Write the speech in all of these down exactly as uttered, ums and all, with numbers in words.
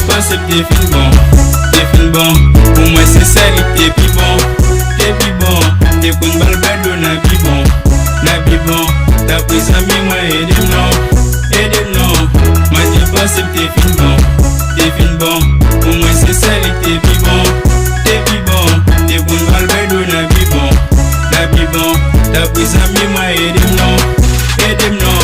Panse m te fin bon, te fin bon. Pou mwen se sèl li k te pi bon, te pi bon. Te konn ba l bèdo nan bibon, nan bibon. Tanpri zanmi mwen ede m non, ede m non. Mwen te panse m te fin bon, te fin bon. Pou mwen se sèl li k te pi bon, te pi bon. Te konn ba l bèdo nan bibon, nan bibon. Tanpri zanmi mwen ede m non, ede m non.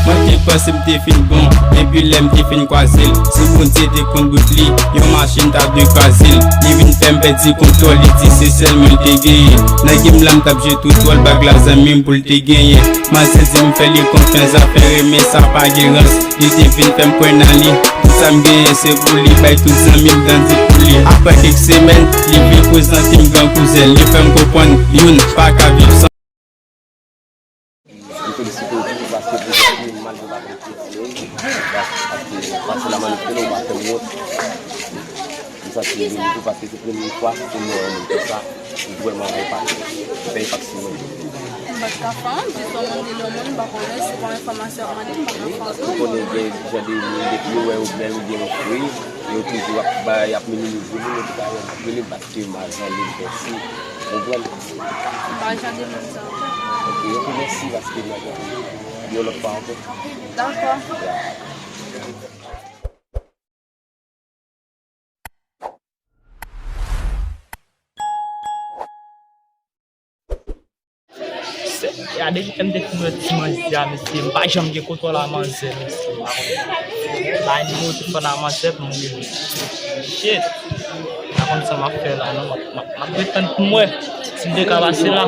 Mwen te panse m te fin bon, epi lè m te fin kwaze l, si Bondye te konn bout li, yon machin t ap dwe kraze l. Li vin fè m pèdi kontwòl, li di se sèl mwen l te genyen. Nan game la m t ap jwe tout wòl, bag la zanmi m pou l te genyen. Manzè di m fè li konfyans, zafè renmen sa pa gen rans. Li te vin fè m kwè nan li, tout sa m genyen se pou li, bay tout zanmi m grandi pou li. Apre kèk semèn, li vin prezante m gran kouzen l, li fè m konprann youn pa ka viv san. M felisite w toujou paske pou zanmi m malgre w pa konn kiyès li ye, paske pase la manifte nou pa fè m wont. M santi m byen toujou paske se premye fwa pou m wè yon moun konsa, m vrèman enpakte, m fè enpak sou mwen. M pa t ka fè anyen, jis yon moun di lè yon moun m pa konnen, se pa yon enfòmasyon ap mande, m pa ka fè anyen. Ou konnen gen jan de moun depi yo wè yo bèl oubyen yo fre, yo toujou ap bay, ap minimize moun, yo te ka wè m ap rele m paske m pa zanmi m pèsi. Konprann? M pa jan de moun sa ankò. Ok, ok, mèsi paske m ap yon lòt fwa ankò. Dakò. Ya, depi lè m te fin wè ti manzè a, mesye, m pa janm gen kontwòl a manzè, mesye. M pa konn. Bay nimewo telefòn a manzè pou m rele. Shit. M pa konn sa m ap fè la, non. M ap, m ap, m ap ret tann pou m wè si m te ka pase la.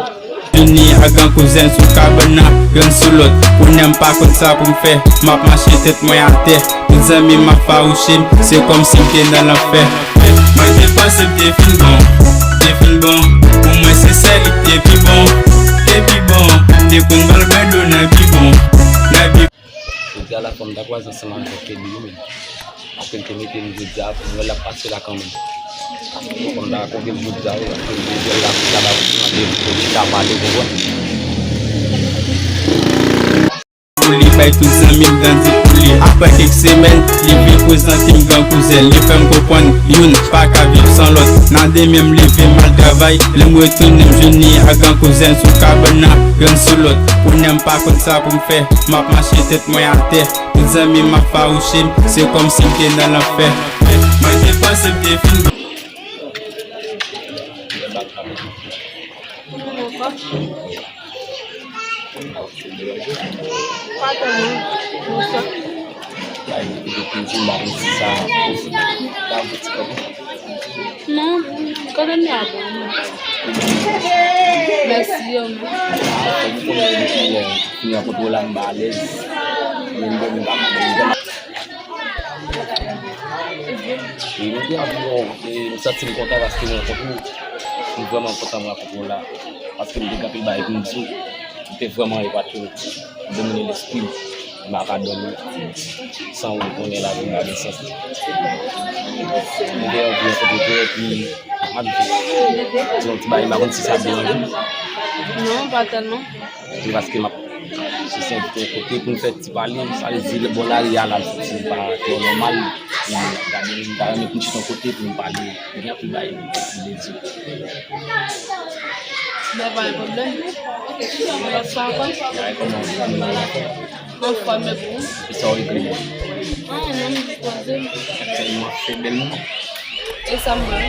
Vini ak gran kouzen sou kabann nan, youn sou lòt. Kounye a m pa konn sa pou m fè, m ap mache tèt mwen atè. Tout zanmi m ap fawouche m, se kòmsi m te nan lanfè. Mwen te panse m te fin bon, te fin bon. Pou mwen se sèl li k te pi bon, te pi bon. Te konn ba l bèdo nan bibon, nan bibon. Jodi a la fò m ta kwaze ansanm avèk Kelly wi menm. Paske l te mete m jodi a pou m wè l ap pase la kanmenm. Fò m ta konvye l jodi a wi, paske m te di l la pou sa la pou mande pou chita pale, konprann? Pou li bay tout zanmi m grandi pou li. Apre kèk semèn, li vin prezante m gran kouzen l. Li fè m konprann youn pa ka viv san lòt. Nan demen m leve m al travay. Lè m retounen m jwenn li ak gran kouzen l sou kabann nan, youn sou lòt. Kounye a m pa konn sa pou m fè. M ap mache tèt mwen atè. Tout zanmi m ap fawouche m, se kòmsi m te nan lanfè. Mwen te panse m te fin. Pa tèlman. Bonswa. Non, kote m ye a bon. Mèsi yo. Fini rankontre w la, m pa alèz. Men m bon, m pa mal. Wi, nou te anvi, bon, e, m santi m kontan paske m rankontre w. M vrèman kontan m rankontre w la. Paske m te gen anpil bagay pou m di w. M te vrèman epate w. M domine lespri m. M pa ka dòmi san ou konnen lavi m pa gen sans. M te anvi rankontre w epi m ap di w yon ti bagay, m pa konn si sa ap deranje w. Non, pa tèlman. Se paske m ap chèche envite yon kote pou n fè ti pale, sa vle di bò lari a la, l santi l pa twò nòmal. Pou m gade, m ta renmen pou n chita yon kote pou n pale. Gen anpil bagay pou m vle di. Bèl pa gen pwoblèm. Lòt fwa ankò. Bagay kòman? Anfòm, e pou ou? E sa w regle? Anyen non, m dispoze. Aktyèlman, se bèl moman. E sa m wè.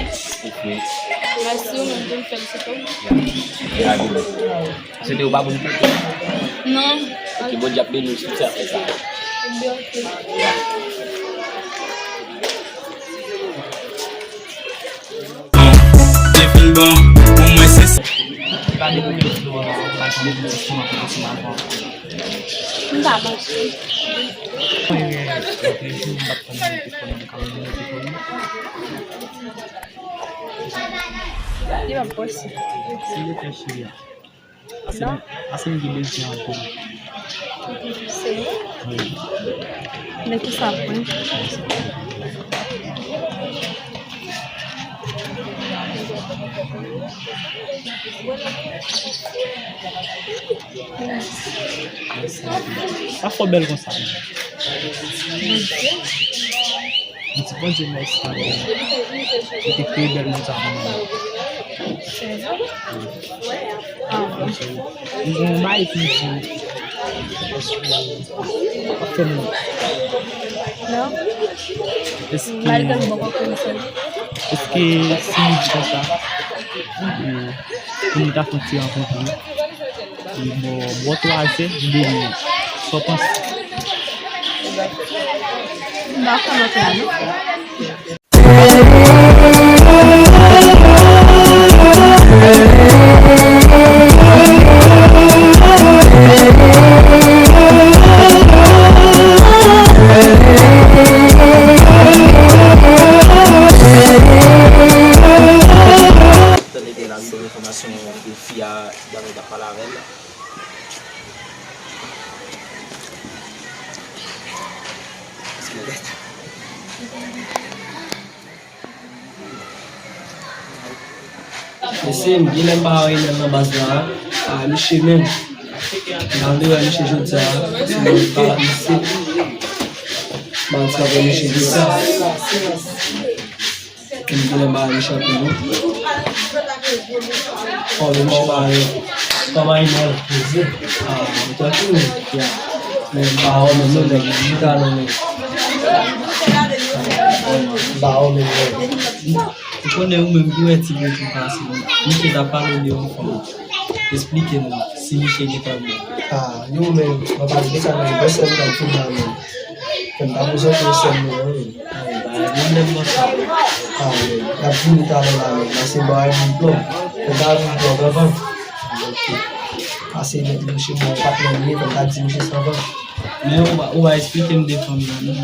Ok. Mèsi, ou menm tou, m felisite w. Ya. Ya, bebe. Se te ou pa bon. Non. Ok, Bondye ap beni w si w fè sa. Ebyen, ok. Te fin bon, pou mwen se sa. M pa janm di w si m ap fè sa ankò. M pa panse. Mwen, lòt jou, m pa t konn mete fòn nan, m ka mete fòn nan. Li p ap posib. Si yo fè cheri a. Ase m, ase m gen bezwen anpil. Serye? Wi. Men ki sa pou mwen? Mèsi anpil. Pa fò bèl konsa. Bondye. Di Bondye mèsi avè li ki te kreye bèl moun sa pou mwen. Li gen yon bagay ki di, èske w ap fè m wont? Non. Èske, èske si m di konsa, pou nou ta fè yon ti rankontre, bò, bò twa zè, m beni w. Sa w panse? M pa konn lòt la, non. Tande gen lari de enfòmasyon ke fi a, dapre sa pale avè l. Mesye, m gen lè m pa wè Enèl nan baz la, a, misye menm. M pa vle wè misye jodi a, paske m pa misye. M pa antre avè misye jodi a. Ke m te nan bagay mechan tou wi. Fò m mechan bagay kòman Enèl poze. A, m tranquille. Men m pa wè menm non nèg chita nan men. M pa wè menm non. Ou konnen ou menm ki wè ti bouch ou pase. Misye t ap pale de yon fanm. Esplike nou si misye gentan bon. A, nou menm, mwen pa di sa nan yon sèl tan tou la menm. Fè m pa prezante yon sèl non, wi. Ay, bagay, menm lè m nan sa. A, men, n ap vini talè la, men, pase bagay di plon. Fè m ta di plon, anvan. Ok. Pase nèt mouche, bon, patnè m ye, fè m ta di mouche sa anvan. Men ou pa, ou pa esplike m de fanm nan, non.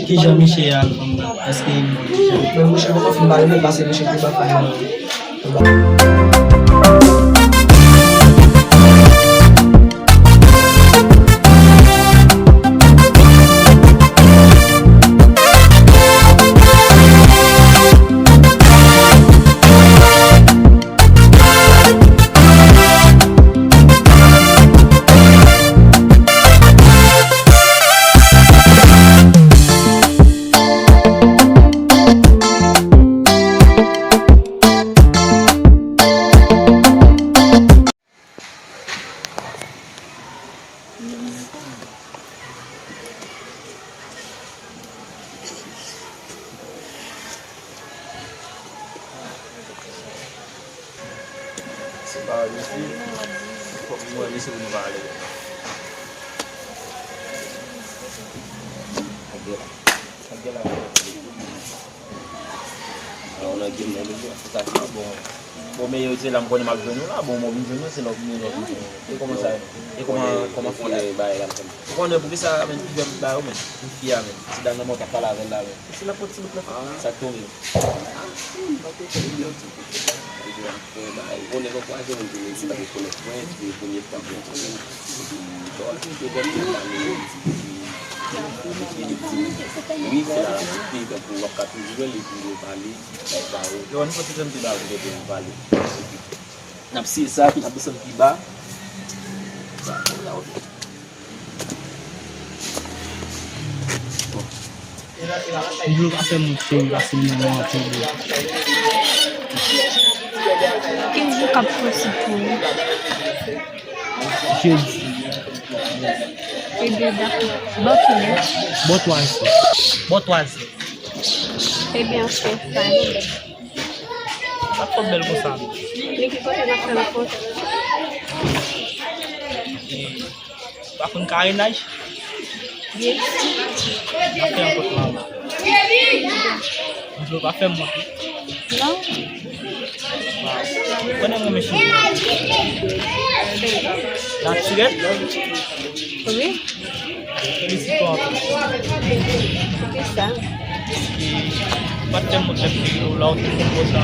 Kijan misye ye ak fanm nan? Èske li bon deja? Men mouche poko fin pale, men pase mouche ki pa fè anyen. Se pa mesye, fòk nou wè mesye pou nou pale. Anpil la. Anpil la. Alò, nan game nan, mesye, sa ki bon. Bon, men yo, se la m konnen m ap jwenn ou la. Bon, mwen vin jwenn ou, se la w vin jwenn ou. E kòman sa ye? E kòman, kòman fi a ye? Ou konnen poukisa, men, ki fè m ba yo, men? Pou fi a, men. Ti dam nan, mwen t ap pale avè l la, men. Se nan pwòp ti bout nan. Sa k tonbe? Ou konnen lè w kwaze moun ki vin isit la, ou konnen pwen, se premye fwa m wè moun. Epi, lè w al koute bòt, ou pale, epi, epi li di, wi, se la, epi, tankou w ap ka toujou wè l, epi yo pale, bay ba yo. Yo, nou fè ti jan pi ba, ou konnen yo pale. N ap siye sa, epi n ap desann pi ba. Sa, kounye a, ok. Li vle pa fè m wont cheri, pase m nan mwen anpil. Ki jou k ap posib pou ou? Jedi. Ebyen, dakò. Bò kilè? Bò twa zè. Bò twa zè. Ebyen, ok, fine. Pa twò bèl konsa. Men ki kote n ap fè rankontre? Pa konn karenaj? Wi. N ap fè yon kout manman. Mwen di w pa fè m wont wi. Non. Waw. Ou konnen mwen renmen cheve. Natirèl? Wi. Felisite w anpil. Poukisa? Paske ou pa t fè m wont lè m te rele w la, ou te fè m konsa.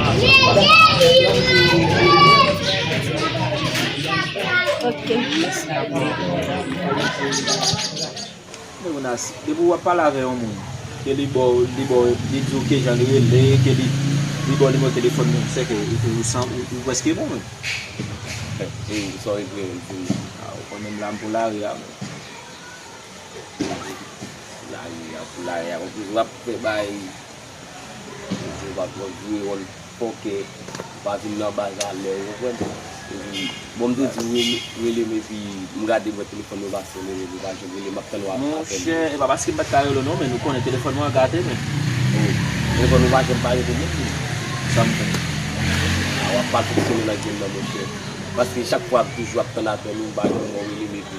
Ok. Men Mounas, depi w ap pale avè yon moun, ke li ba w, li ba w, li di w kijan li rele, ke li, li ba w nimewo telefòn mwen, sèke ou, ou, ou san, ou, ou prèske bon menm. E, e, sa w vle di, a, ou konnen m la m pou lari a, men. Lari a, pou lari a, w ap fè bay. Ou pa twò jwe wòl fòkè, ou pa vin nan baz a lè, ou konprann? Epi, bon, m te di w rele, rele m, epi m gade m wè telefòn mwen pa sonnen, epi ou pa janm rele m, m ap tann w ap apèl. Monchè, e pa paske m pa t ka rele w non, men nou konnen telefòn mwen an gate, men. Oh, telefòn ou pa janm pa rele m non, men. Sa m fè? A, w ap mal fonksyone nan game nan, monchè. Paske chak fwa m toujou ap tann apèl ou, ou pa janm rele m, epi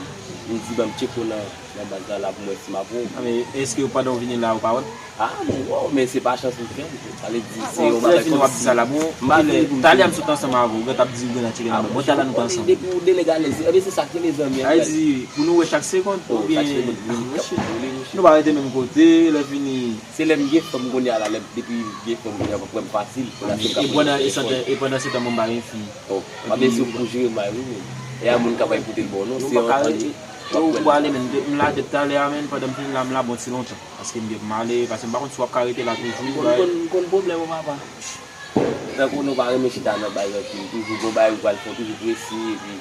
m di ban m tcheke w nan, nan baz la, la pou m wè si m ap wè w. A, men èske pandan w vini la, ou pa wè m? Ah, m wè w, men se pa chans m fè m. Sa vle di, se yon bagay kòmsi m pa vini pou m talè a m sot ansanm avè w, ou gentan ap di ou gentan tcheke nan men mwen. Bon, talè a nou pa ansanm. Depi ou delegalize, ebyen se sa k rele zanmi an. Sa vle di, pou nou wè chak segonn, oubyen chak segonn, wi, k ap kontwole, monchè. Nou pa rete menm kote, lè fini. Se lè m gen fanm kounye a la, lè m, depi m gen fanm kounye a, pou m fasil. E pandan, e pandan se tan mwen m pa gen fi. Oh, m ap eseye pou jere m, wi, men. E a moun k ap koute l bon, non, se yon tan. Ou ale, men, m la depi talè a, men, pandan m fin la, m la bon ti lontan. Paske m gen pou m ale, paske m pa konn si w ap ka rete la toujou. M konn, m konn, m konn pwoblèm ou, papa. Tankou nou pa renmen chita nan baz anpil, toujou gon bagay ou pral fè, toujou prese, epi.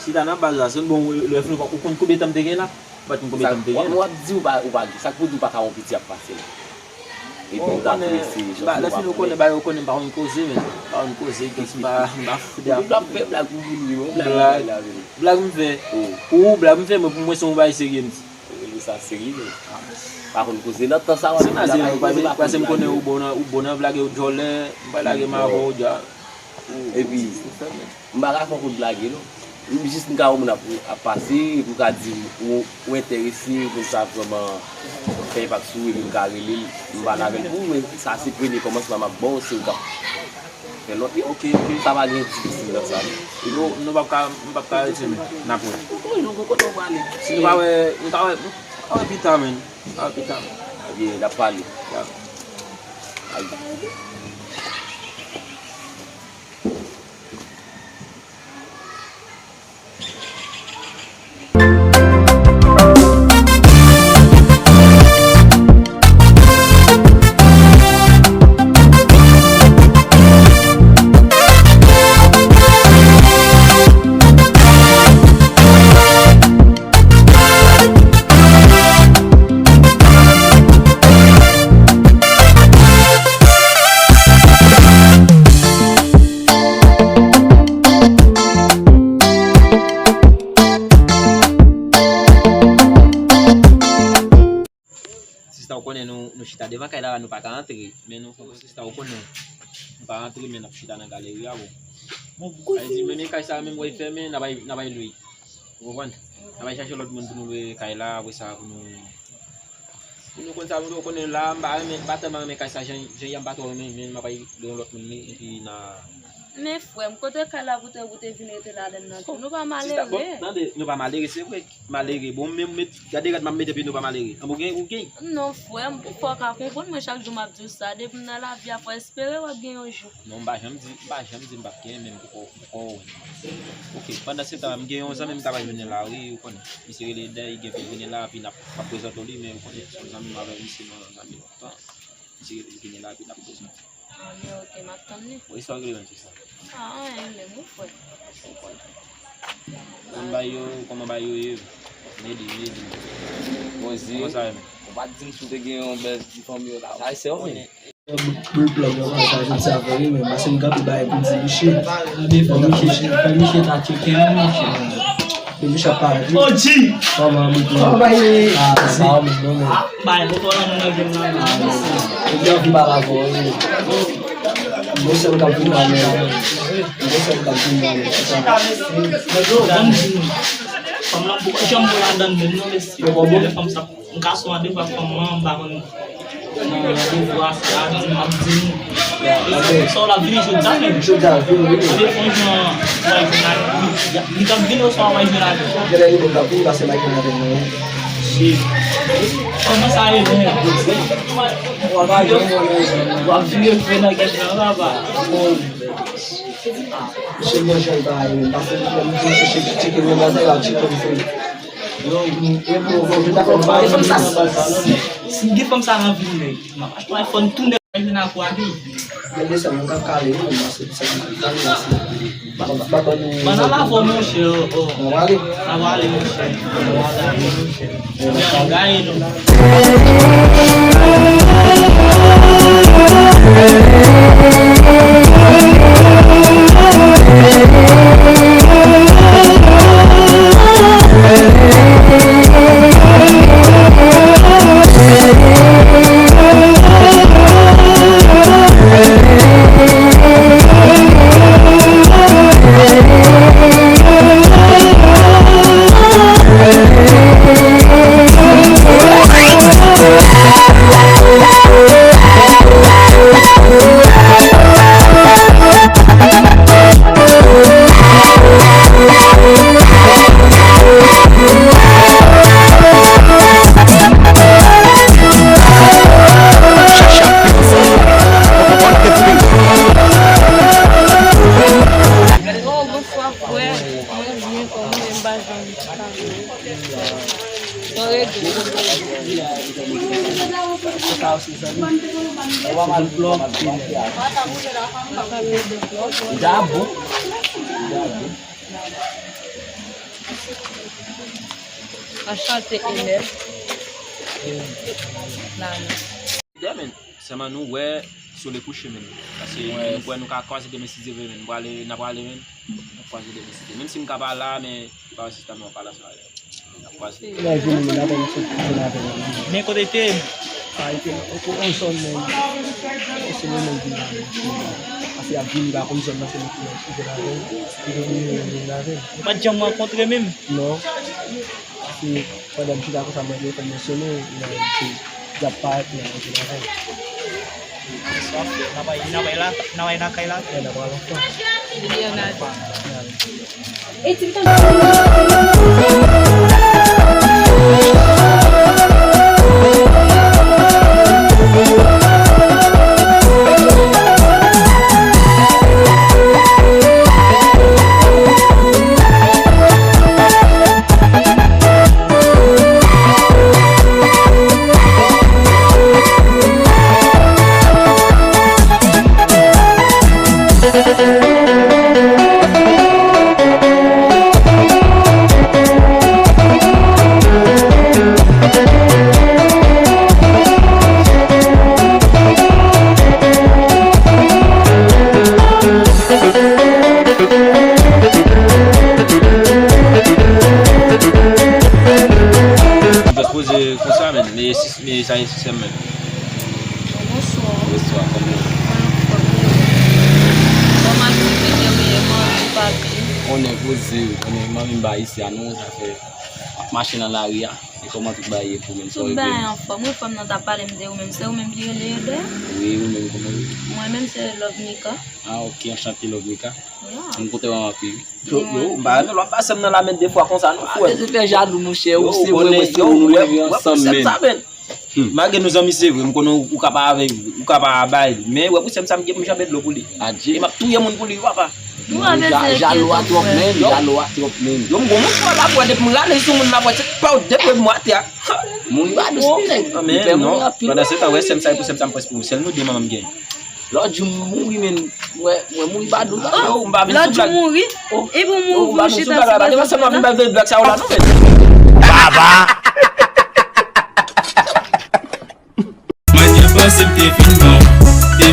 Chita nan baz la, se yon bon, lè fini, ou konn konbyen tan m te gen la? Ou pa t konn konbyen tan m te gen la. W ap di ou pa, ou pa, sa k pou di ou pa ka wè yon piti ap pase la. Epi ou ta prese, jan ou pa konnen. Lè fini ou konnen bagay, ou konnen m pa konn koze, men. M pa konn koze, m pa, m pa fout de. Ou ap fè blag pou moun, wi, men blag ou fè la, men. Blag m fè. Pou ou, blag m fè, men pou mwen, se yon bagay serye m di. Ou rele sa serye? Pa konn koze nan tan sa w ap di la, pa koze, pa koze. Paske m konnen ou bon nan, ou bon nan blage, ou djòlè, m pa lage m avè w dja. Epi, m pa ka fè w kout blage, non. M jis m ka wè moun ap, ap pase, epi w ka di ou, ou enterese, pou sa vrèman fè enpak sou ou, epi m ka rele l, m pale avè l pou ou, men sa se premye kòmansman m ap ba w, se ou k ap fè lòt yo. Ok, ok. Sa pa gen difisil nan sa, non. Nou, nou p ap ka, m p ap ka rete, men n ap wè. Ou konnen, ou konnen kote w prale. Si nou pa wè, nou ka wè, nou ka wè pita, men. Nou ka wè pita. Ok, n ap pale. Ya. Ay. Sista, ou konnen nou, nou chita devan kay la, nou pa ka antre. Men nou, sista, ou konnen nou pa antre, men n ap chita nan galeri a, bon. Sa vle di, men, men kay sa menm, wè, fèmen, n a bay, n a bay lwe. Ou konprann? N a bay chache lòt moun pou nou lwe kay la, apre sa, pou nou, pou nou konn sa, pou nou konnen la, m pa renmen, m pa tèlman renmen kay sa, jan, jan ya m pa twò renmen, men m a bay lwe yon lòt moun li, epi n a. Men frè m, kote kay la pou te, pou te vin rete ladann nan tou? Nou pa malere. Sista, bon, tande, nou pa malere, se vre. Malere. Bon, men, men, gade rad m ap mete, epi nou pa malere. Anben, ou gen, ou gen. Non, frè m, fò w ka konprann mwen, chak jou m ap di w sa. Depi m nan lavi a, fò espere w ap gen yon jou. Non, m pa janm di, m pa janm di m p ap gen, men m poko, m poko wè. Ok, pandan se tan, m gen yon zanmi m ta pral vini la, wi, ou konnen. Misye rele Day, gen pou vini la, epi n ap, m ap prezante w li, men ou konnen, se yon zanmi m avè misye, nou zanmi lontan. Misye rele vini la, epi n ap prezante. Anben, ok, m ap tann li. Bon, e sa w rele menm, sista? A, anyen menm, wi, frè. Ou konn. Kòman bagay yo, kòman bagay yo ye? Medi, medi. Poze. Kòman sa ye menm? Ou pa t di m si w te gen yon bèz ti fanmi yo la. Sa se w menm. Boul plòg yo, sa, sa, sa, sa, vre, men, paske m gen anpil bagay pou di, misye. Fè misye, fè misye ta tcheke, misye. Depi chak parèt, wi. Kòman, boul plòg? Ah, sa, non, men. Bay, pou twa nan moun nan vin nan. Ou gen anvi pale avè w, wi. Bon, sèl k ap vin nan men. Bon, sèl k ap vin nan men. Bon, di nou. Fanm nan, pou janm pou ladann menm, non, mesye. Yo, bon, bon. Fanm sa, m ka sou an de fwa fanm nan, m pa konn, nan devwa, sa, di m ap di nou. Sa w la vini jodi a menm. Jodi a, vini, vini. Anben, fon jan, bay jwenn avè li. Li t ap vini oswa w bay jwenn avè l? Genlè li menm t ap vini, paske bay jwenn avè l, non. Shit. Kòman sa ye menm? W ap vire frè nan kèk jan, papa. Misye bon jan l pa ye menm, paske li menm, li chèche tcheke menm, la, sa, l ap tcheke m, frè. Yo, m, e pou, pou, m ta fè bay fanm sa, si m gen fanm sa nan vi m, nèg, m ap achte iPhone tou nèf, iPhone a twa de. Men de sèl mwen k ap kale, non, paske se mwen k ap kale, paske pa, pa, pa ban nou. Ban nan la fò, monchè, oh, oh. N ap ale. N ap ale, monchè. N ap ale, monchè. N ap gaye, non. Sa osi, zanmi. Sa pa mal, bro. Li ta bon. Li ta bon. Anchante, Enel. Nana. Yeah, man. Sèlman nou wè sole kouche, man. Paske nou kwè nou ka kwaze demen si Dye vle, man. Nou prale, n a prale, man. N a kwaze demen si Dye. Menm si m ka pa la, men pa wè sista m nan pa la, sa. N a kwaze. Lè vini, men apre nou sot vini avè nou. Men kote te? A, e te nan yon zòn, men se nou menm ki la, men. Paske y ap vini, pa konn zòn nan, se nou ki la, ki te la, men, ki te vini, men, vini la, men. Nou pa t janm rankontre menm? Non. Se pandan m chita konsa, mwen telefòn nan sone, epi y ap parèt, men mwen te travay. Sa fè, n ap al, n ap al la, n ap al lakay la. N ap al ankò. Leonardo. M just poze konsa, men, men si, men sa e sistèm menm. Bonswa. Bonswa, kòman? Mwen anfòm. Kòman aktivite w ye? Kòman w ye, papi? Konnen poze, konnen manmi m pa isi a non, sa fè ap mache nan lari a. E kòman tout bagay ye pou menm? Tout bagay anfòm. Wi, fanm nan t ap pale m de ou menm. Se ou menm ki rele Eber? Wi, ou menm kòman w ye? Mwen menm se Love Mika. Ah, ok, anchante Love Mika. Yeah. M kontan wè w anpil. Yo, yo, m pa renmen lè w ap pase m nan la men de fwa konsa non, frè. Arete fè jalou, monchè. Ou se mwen, mwen se ou, nou leve ansanm, men. Malgre nou zanmi, se vre, m konnen ou ka pa avè, ou ka pa bay li. Men wè pou sè m sa, m gen pou m janbe dlo pou li. Adje. E m ap touye moun pou li, papa. Nou pa bezwen enkyete, frè. Jalou a twòp, men, jalou a twòp, men. Yo, m gon moun sou la, frè, depi m rale sou moun la, frè, se pa w depi m atè a. Moun yo pa dous, nèg. Men non, pandan se tan, wè, sè m sa, e pou sè m sa, m prèske pou sèl nou de manman m gen. Lòt jou m mouri, men, mwen, mwen mouri pa dous. Yo, m pa vin sou blag. Lòt jou mouri? E pou mouri, pou chita sou blag. Yo, m pa vin sou blag la, pa te panse m ap vin bay vye blag sa yo la, non, men. Baba! Mwen te panse m te fin bon, te